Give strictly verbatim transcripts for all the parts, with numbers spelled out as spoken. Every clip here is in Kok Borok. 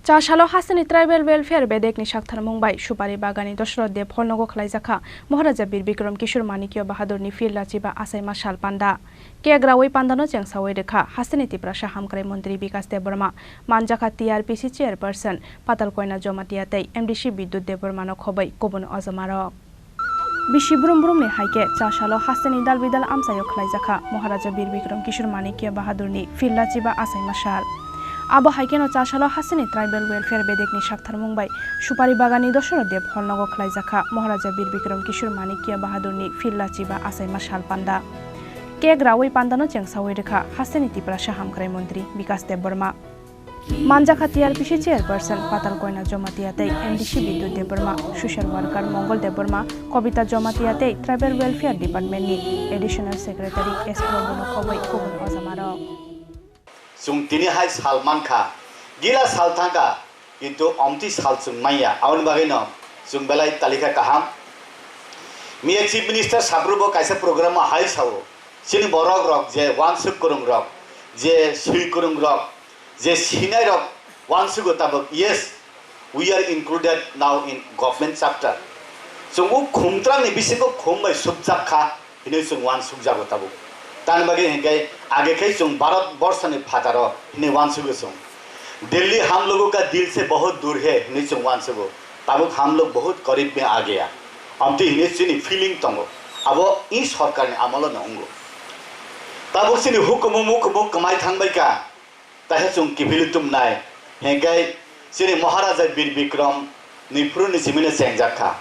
Chasalo hasteni Tribal Welfare bedekni saktharmung bai Supari Bagani Dosroth Deb hall nogo khlaijakha Maharaja Bir Bikram Kishore Manikya Bahadurni phil rachiba achaima sal panda. Cake rawi pandano chengsawi rwkha hasteni Tiprasa Hamkrai Montri Bikas Debbarma, manjakha T R P C Chairperson Patal Koina Jomatia tei M D C Bidyut Debbarmano khobwi kubun ojamarok. Bisi brum brumni hai khe chasalo hasteni dal bidal amchaio khlaijakha Maharaja Bir Bikram Kishore Manikya Bahadurni phil rachiba achaima sal. Abo hai kheno chasalo hasteni Tribal Welfare bedekni saktharmung bai Supari Bagani Dosroth Deb hall nogo khlaijakha Maharaja Bir Bikram Kishore Manikya Bahadurni phil rachiba achaima sal panda. Cake rawi pandano chengsawi rwkha hasteni Tiprasa Hamkrai Montri Bikas Debbarma. Manjakha T R P C Chairperson Patal Koina Jomatia tei M D C Bidyut Debbarma, Social Worker Mongol Debbarma, Kobita Jomatia tei Tribal Welfare Department ni Additional Secretary S Probono khobwi kubun ojamarok. Chwng tini hai sal mankha, gila sal thangkha, kintu omtwi sal chwng manya, aboni bagwino chwng belai talikha kaham. Miya Chief Minister sabrukbo kaisa program o hai sao, chini borok rok je wansuk kwrwng rok, je swi kwrwng rok, je sinai rok wansugo tabuk, yes, we are included now in government chapter. Chwng o khumtrangni bisingo khum bai sukjak kha hinwi chwng wansukjago tabuk. Tamni bagwi hinkhe age khe chwng Bharat borsoni phataro hinwi wansugo chwng. Delhi hum logo ka dil se bahut dur hai hinwi chwng wansugo. Tabuk hum log bahut karib mein aa gaya. Amtwi hinwi chini feeling tongo. Abo i sorkarni amolo no wngo. Tabuk chini hukumu mukumu kwmai thangbai ka. Taisa chwng kiphilwi tumnai, hinkhe chini Maharaja Bir Bikram ni phuru ni simi no chengjak kha.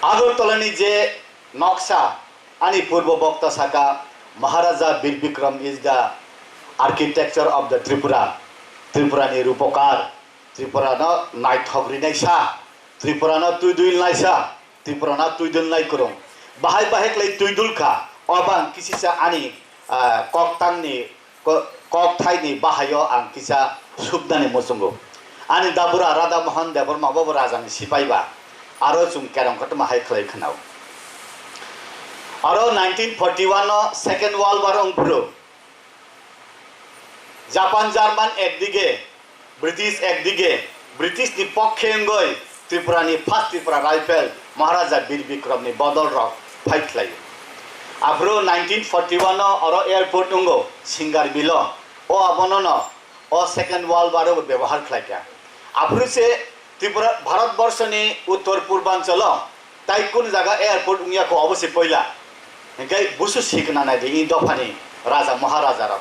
Agartala ni je noksa, ani purbo bokta saka, "Maharaja Bir Bikram is the architecture of the Tripura." Tripura ni rupokar, Tripura no naithok rinai sa, Tripura no twi dwi nai sa, Tripura no twi dwi nai kwrwng. Bahai bahai khlai twi dul kha, o bang kisisa ani, ah, koktang ni ko-, kokthaini bahaio ang kisa subnani muchungo. Ani dabura Radha Mohan Debbarma bo bo rajani sipai ba, aro chwng kerong kotorma hai khlai khwnao. Aro nineteen forty-one no Second World War wng phuru Japan German ekdige British ekdige, British ni pokhe wngwi Tripura ni first Tripura Rifle Maharaja Bir Bikram ni bodol rok fight khlai. Aphuru nineteen forty-one no oro airport wngo Singarbil o, o abono no o Second World War o bebohar khlai kha. Aphuru se Tripura, Bharat Borsho ni uttor purbanchal o Tai kunu jaga airport wngya kho, obo se poila. Hinkhe busu sikna nai di, i dophani raja maharaja rok.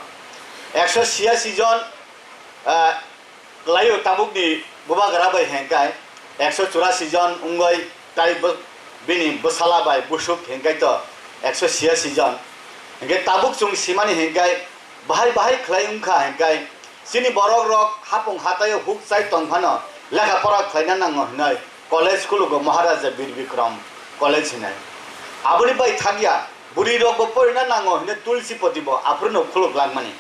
Ekso siyasi jon, ah, klaio tabukni bubagra bai hinkhe ekso churasi jon wngoi tai bo-, bini bwsala bai busuk hinkhe to ekso siyasi jon. Hinkhe tabuk chwng simani hinkhe bahai bahai khlai wngkha hinkhe chini borok rok hapung hataio huk chai tongphano lekha pora khlaina nango hinoi. College khulugo Maharaja Bir Bikram College hinai. Aboni bai thakya, bwrwi rokbo porina nango hinwi Tulsipoti bo aphuru no khuluk langmani.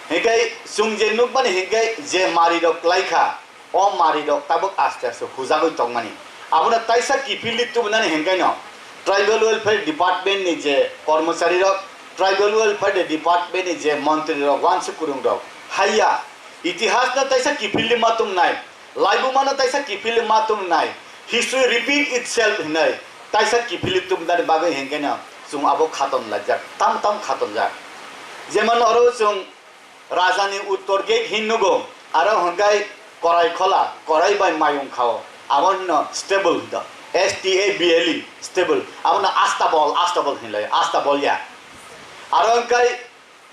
Hinkhe chwng je nukmani hinkhe je mari rok klaikha, o mari rok tabuk aste aste hujagwi tongmani. Abono taisa kiphilwi tubunani hinkhe no Tribal Welfare Department ni je kormochari rok, Tribal Welfare Department ni je montri rok, wansuk kwrwng rok, haiya, itihas no taisa kiphilwi ma tumnai. Laibumano taisa kiphilwi ma tumnai, history repeat itself hinwi taisa kiphilwi tumnani bagwi hinkhe no chwng abo khaton laijak, tam tam khatonjak. Jemon oro chwng rajani uttor gate hin nugo, aro hwnkhai korai khola, korai bai mayung khao, abo hwnno stable hwnkha, S T A B L E, stable, abono astabol, astabol hinlai, astabol ya. Aro hwnkhai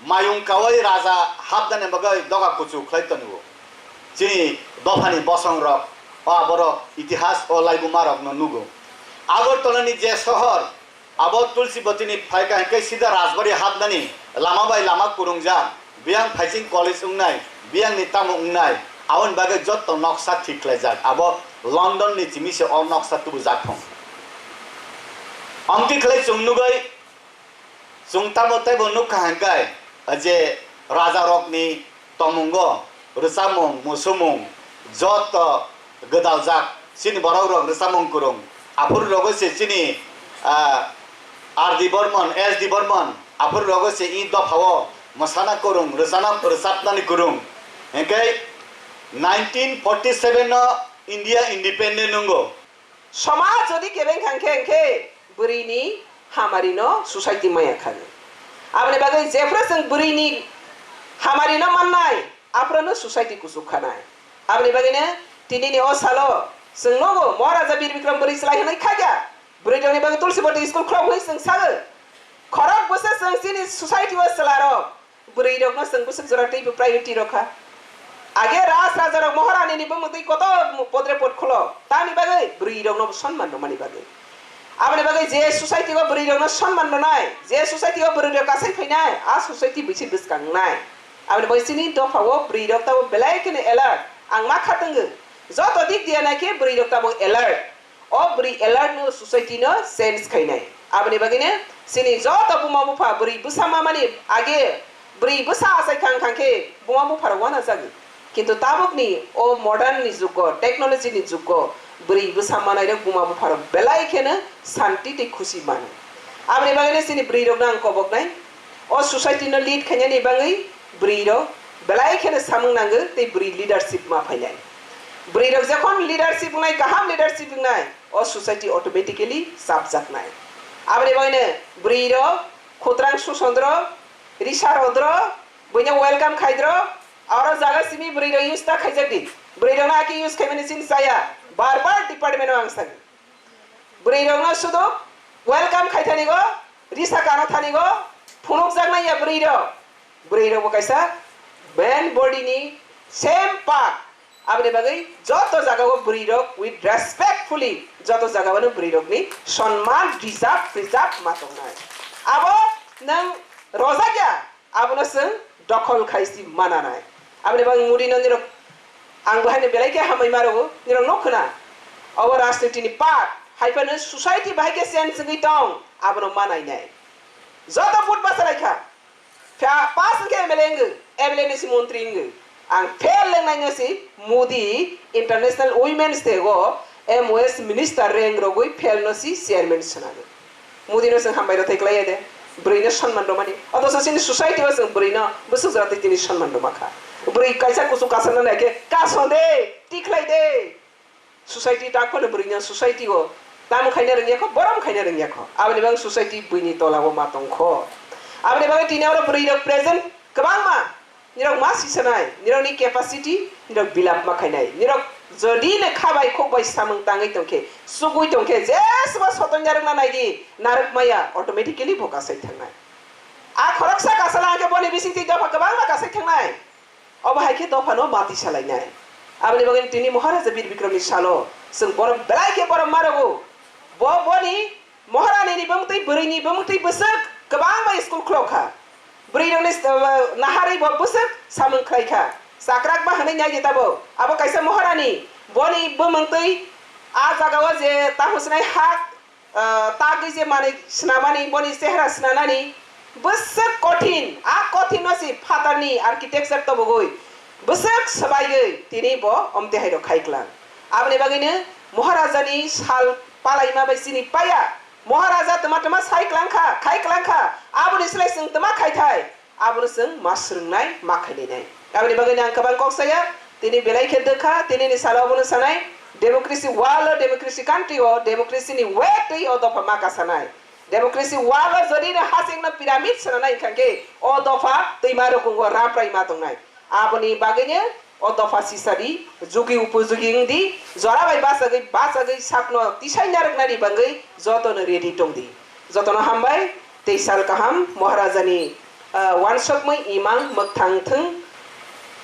Mayung kawai raja hapnani bagwi doga kuchuk khlai tongo. Chini dophani bosongrok, o aborok itihas o laibuma rokno nugo. Agartala ni je sohor, abo Tulsibati ni phaikha hinkhe sida Rajbari hapnani lama bai lama kwrwngjak, biyang phaising college wngnai, biyang ni tamo wngnai, aboni bagwi jotto noksa thik khlaijak, abo London ni simi se o noksa tubujak thung. Amtwi khlai chwng nugwi Chwng tamo teibo nukha hinkhe, je rajarokni tongmungo rwchapmung, musumung joto gwdaljak, chini borokrok rwchapmung kwrwng. Aphuru rogo se chini, ah, R D Burman, S D Burman, aphuru rogo se i dophao mwsana kwrwng, rwchana, rwchapnani kwrwng. Hinkhe Nineteen forty seven no India independent nungo. Somaj jodi kebeng kha khe, khe bwrwini hamari no society maya kha. Aboni bagwi jephru chwng bwrwini hamari no mannai, aphuru no society kuchuk khanai. Aboni bagwi no tini ni o salo chwng nogo Maharaja Bir Bikram bwrwi chwlai hwnwi khaja. Bwrwi rokni bagwi Tulsi Boti school khulok hwnwi chwng sago. Khorok bwswk chwng chini society o chwla rok. Bwrwi rokno chwng bwswk jora teibo priority rokha. Age raj raja rok Maharani ni bumung twi kotor podre pod khulo. Tamni bagwi bwrwi rokno sonman rwmani bagwi. Aboni bagwi je society o bwrwi rokno sonman rwnai, je society o bwrwi rok kasai phainai, a society bisi bwskangnai. Aboni bagwi chini dopha o bwrwi rok tabo belai kheno alert. Ang ma kha tongo. Joto dik diya nai khe bwrwi rok tabo alert. O bwrwi alert no society no change khainai. Aboni bagwi no chini joto buma bupha bwrwi bwsa mamani age bwrwi bwsa achai khang khang khe buma bupha rok uanajagwi. Kintu tabuk ni o modern ni jugo, technology ni jugo bwrwi bwsa manai rok buma bupha rok belai kheno santi tei khusi mano. Aboni bagwi no chini bwrwi rok no ang kobok nai. O society no lead khainani bagwi bwrwi rok belai kheno samung nango tei bwrwi leadership ma phainai. Bwrwi rok jokhon leadership wngnai, kaham leadership wngnai, o society automatically chapjaknai. Aboni bagwino bwrwi rok khutrang susondro, risa rodro, buino welcome khaidro, oro jaga simi bwrwi rok use ta khaijak di. Bwrwi rok no aki use khaimani chini chaya. Bar bar department o ang sani. Bwrwi rok no sudu welcome khai thani go, risa kano thani go, phunukjak nai ya bwrwi rok. Bwrwi rok bo kaisa main body ni same part. Aboni bagwi joto jaga o bwrwi rok with respectfully joto jaga o no bwrwi rok ni sonman deserve, preserve ma tongnai. Abo nang rojak ya, abono chwng dokhol khai si mananai. Aboni bagwi Modi no nirok, ang bo haino belai khe hambai ma rwo, nirok no khna. Obo rajniti ni part, hai phano society bahai khe change wngwi tong, abono ma nainai. Joto vote bachalai kha. Pha-, pass wngkhe M L A wngwi, M L A ni si montri wngwi. Ang fail wngnaino si Modi International Women's Day o M O S minister rank rogwi fail no si chairman swnagwi. Modi no chwng hambai rwthai klai ya de, bwrwi no sonman rwmani. Othocho chini society o chwng bwrwi no bwswk jora twi tini sonman rwma kha. Bwrwi kaisa kuchuk kasana nai khe kason de, tikhlai de. Society tak phano bwrwi no society o tam khaina rwngya kho, borom khaina rwngya kho. Aboni bagwi society buini tola o ma tong kho. Aboni bagwi tini oro bwrwi rok present kwbangma. Nirok ma sisanai, nirokni capacity, nirok bilap ma khainai. Nirok jodi le kha bai khok bai samung tangwi tongkhe, sugwi tongkhe, jeswba soton yarwkna naidi, narwk maya, automatically bo kasai thangnai. A khoroksa kasala hwnkhe boni bisingtwi dopha kwbangma kasai thangnai. Obo hai khe dophano mati salainai. Aboni bagwi tini Maharaja Bir Bikramni salo chwng borok belai khe borok ma rwgo. Bo boni Maharani ni bumtwi bwrwi ni bumtwi bwswk kwbang bai school khulok kha. Bwrwi rok ni, uh, naharwi bo bwswk samung khlai kha. Chakrak ba hwnwi nai di tabo. Abo kaisa Maharani boni bumungtwi a jaga o je tamo sinai ha, uh, tagwi je manwi swnamani boni chehra swnanani bwswk kothin. A kothin no si phatar ni architecture tobogwi bwswk swbaigwi tini bo omte hai rok khai klang. Aboni bagwi no Maharaja ni sal palaima bai chini paya. Maharaja twma twma sai klang kha, khai klang kha, aboni slai chwng twma khai thai, abono chwng ma swrwngnai, ma khainai nai. Aboni bagwi ang kwbang kok saya, tini belai khe dwkha, tini ni salo abono sanai, democracy world o, democracy country o, democracy ni way twi o dopha ma kasanai. Democracy world o jodi no hasing no pyramid swnanai wngkha khe, o dopha twima rukung o raprai ma tongnai. Aboni bagwino o dopha sisadi, jugi upujugi wngdi, jora bai bachagwi, bachagwi sakno tisai narwknani bagwi jotono ready tongdi. Jotono hambai, tei sal kaham Maharajani, ah, wansokmwi imang mwkthang thwng.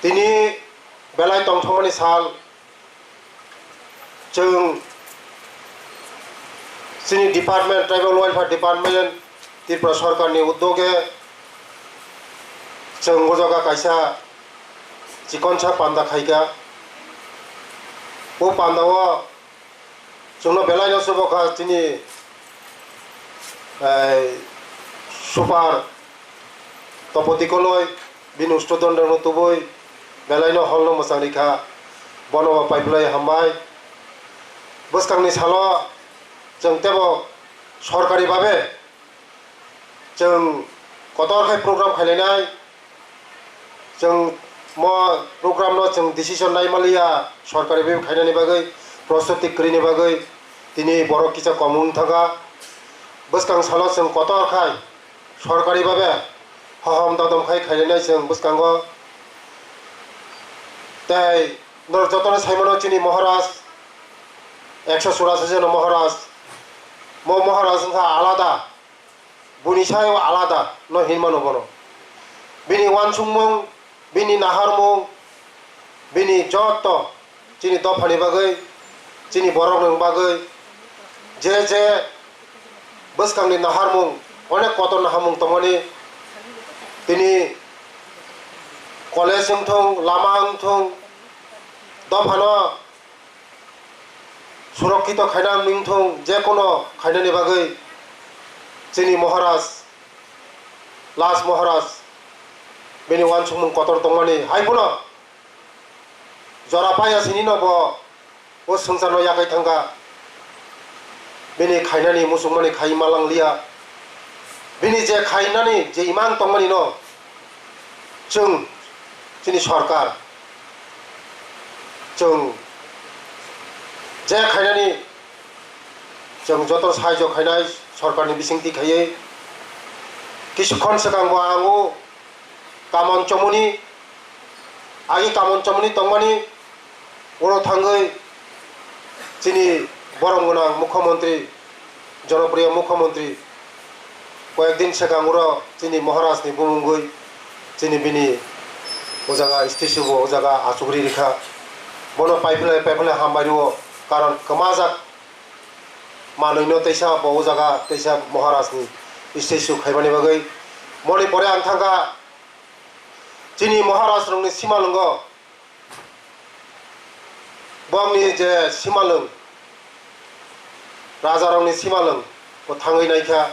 Tini belai tongthokmani sal. Chwng chini department, Tribal Welfare Department, Tripura Sarkarni uddoge chwng o jaga kaisa chikonsa panda khaikha. O pandao chwngno belaino chubokha chini, eh, super Topoti Koloi, bini student rokno tubui belaino hall no mwchang rikha, bono bo paiplai hambai. Bwskangni salo chwng tebo sorkari babe chwng kotor khai program khailainai, chwng Mo program no chwng decision nai maliya, sorkari bai khainani bagwi, prostuti kwrwini bagwi tini borok kisa kom wng thangkha. Bwskang salo chwng kotor khai sorkari babe hohom dodom khai khainani chwng bwskango. Tei norok jotono saimano chini Maharaj, ekso churasi jona Maharaj, mo Maharaj wngkha alada. Bini sayo alada no hinmano bono. Bini wansukmung, bini naharmung, bini joto chini dophani bagwi, chini borokni bagwi je je bwskangni naharmung, onek kotor naharmung tongmani, tini college wngthung, lama wngthung, dophano surokkito khaina wngthung, je kono khainani bagwi chini Maharaj, last Maharaj, bini wansukmung kotor tongmani hai phano jora paiya sinino bo o swngcharno yakai thangkha. Bini khainani muchungmani khai malang liya. Bini je khainani je imang tongmani no chwng chini sorkar chwng je khainani chwng joto sahajyo khainai sorkarni bisingtwi khaiwi. Kisukhon swkang bo ang o kamon chomoni, agi kamon chomoni tongmani, oro thangwi chini borom gwnang mukhyamantri, jonopriyo mukhyamantri koyek din swkang oro chini Maharaj ni bumungwi chini bini o jaga statue bo o jaga achukri rikha. Bono paiphlai paiphlai hambai rwo, karon kwmajak manwi no teisa bo o jaga teisa Maharaj ni statue khaimani bagwi. Moni pore ang thangkha chini Maharaj rokni simalwngo, bongni je simalwng, raja rokni simalwng bo thangwi naikha,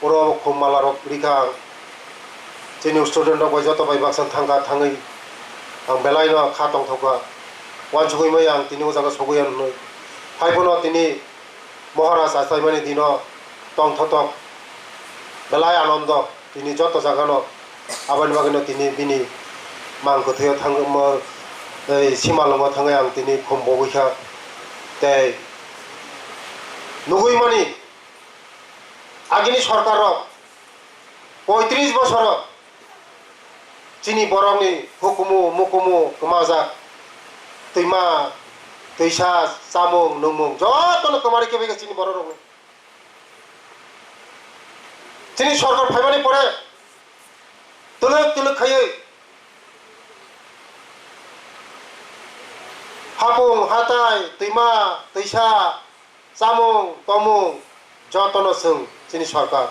oro khum mala rok rikha ang. Chini student rok bai joto bai baksa thangkha, thangwi ang belai no kha tongthokha, wansugwi mai ang tini o jaga sogwi ang hwnwi. Hai bono tini Maharaj achaimani dino tongthotok belai anondo tini joto jagano, aboni bagwino tini bini mang kwthwio thangma, ei, simalwngo thangwi ang tini khum bogwi kha. Tei nugwi mani agini sorkar rok poitris bosoro chini borokni hukumu mukumu kwmajak, twima, twisa, chamung nungmung jotono kwmari kebegwi chini borok rokni. Chini sorkar phaimani pore twlwk twlwk khaiwi hapung hatai, twima, twisa, chamung tomung jotono chwng chini sorkar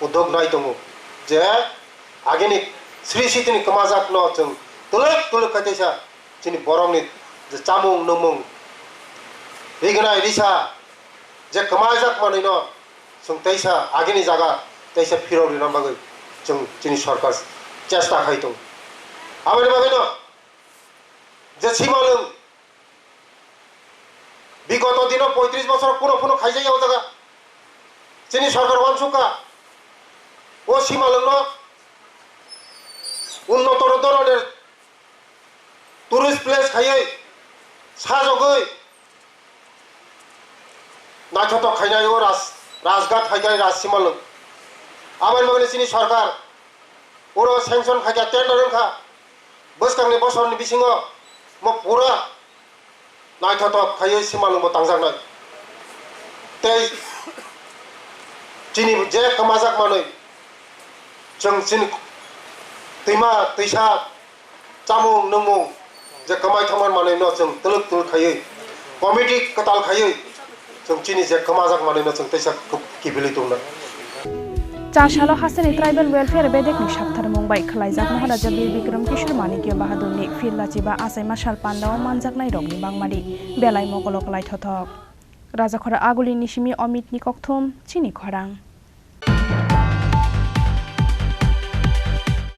uddog nai tongo je agini Sri Sitini kwmajakno chwng twlwk twlwk khai teisa chini borokni je chamung nungmung, rignai risa je kwmaijak manwino chwng teisa agini jaga teisa phirok rina bagwi chwng chini sorkar chesta khai tongo. Aboni bagwino je simalwng bigoto dino poitris bosor kuno phano khaijak ya o jaga. Chini sorkar wansukha o simalwngno unnotor doroner tourist place khaiwi sajogwi naithotok khainai o Raj-, Rajghat haikhai Raj simalwng. Aboni bagwino chini sorkar oro sanction khaikha, tender wngkha. Bwskangni bosorni bisingo mo pura naithotok khaiwi simalwngbo tangjaknai. Tei chini je kwmajak manwi chwng chini twima twisa chamung nungmung je kwmai thangma manwino chwng twlwk twlwk khaiwi committee kwtal khaiwi chwng chini je kwmajak manwino chwng teisa kiphilwi tongnai. Chasalo hasteni Tribal Welfare bedekni saptharmung bai khwlaijakno Raja Bir Bikram Kishore Manikya Bahadurni phir lachiba achaima sal pandao manjaknairokni bangmani belai mokolo kwlaithothok. Rajakhora Agulini simi Omitni kokthum chini khorang.